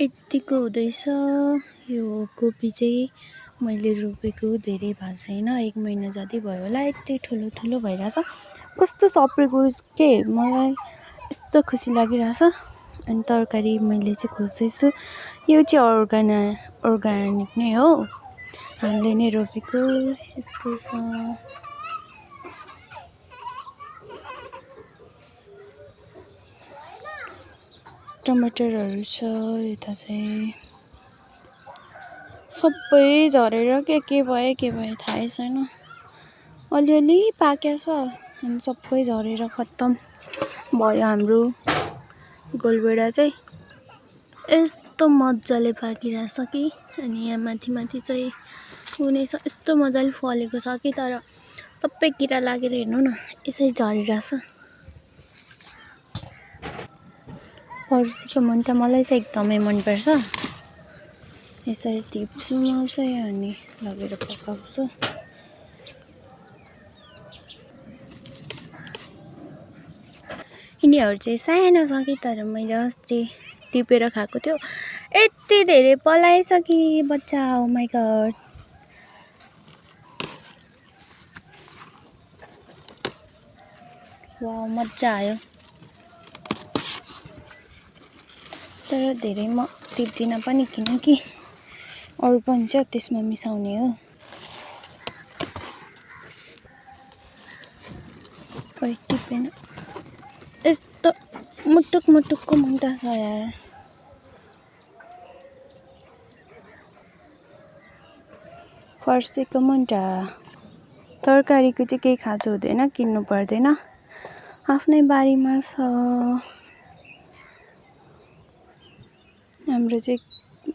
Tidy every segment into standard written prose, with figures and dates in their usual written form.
यतिको हुँदैछ। यो कोपी चाहिँ मैले रोपेको धेरै भएको छैन, 1 महिना जति भयो होला। यति ठुलो ठुलो भइरहेछ, कस्तो सप्रेको के मलाई यस्तो खुसी लागिरहेछ। अनि तरकारी मैले चाहिँ खोज्दैछु, यो चाहिँ अर्ग्यानिक नै हो, हामीले नै रोपेको। यस्तो छ, टमाटरहरू छ। यता चाहिँ सबै झरेर के भयो थाहै छैन। अलिअलि पाकेछ अनि सबै झरेर खत्तम भयो। हाम्रो गोलभेडा चाहिँ यस्तो मजाले पाकिरहेछ कि, अनि यहाँ माथि चाहिँ हुनेछ। यस्तो मजाले फलेको छ कि, तर सबै किरा लागेर हेर्नु न यसरी झरिरहेछ। फर्सीको मुन्टा मलाई चाहिँ एकदमै मनपर्छ। यसरी टिप्छु म चाहिँ अनि लगेर पकाउँछु। यिनीहरू चाहिँ सानो छ कि, तर मैले अस्ति टिपेर खाएको थियो, यति धेरै पलाएछ कि बच्चा। ओ माइ गड, वाउ मजा आयो। तर धेरै म टिप्दिनँ पनि, किनकि अरू पनि छ त्यसमा मिसाउने हो। खोइ टिपेन, यस्तो मुटुकको मुन्टा छ यार। फर्सीको मुन्टा तरकारीको चाहिँ केही खाँचो हुँदैन, किन्नु पर्दैन, आफ्नै बारीमा छ। हाम्रो चाहिँ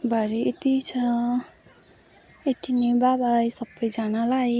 बारी यति छ। यति नै, बाइ बाइ सबैजनालाई।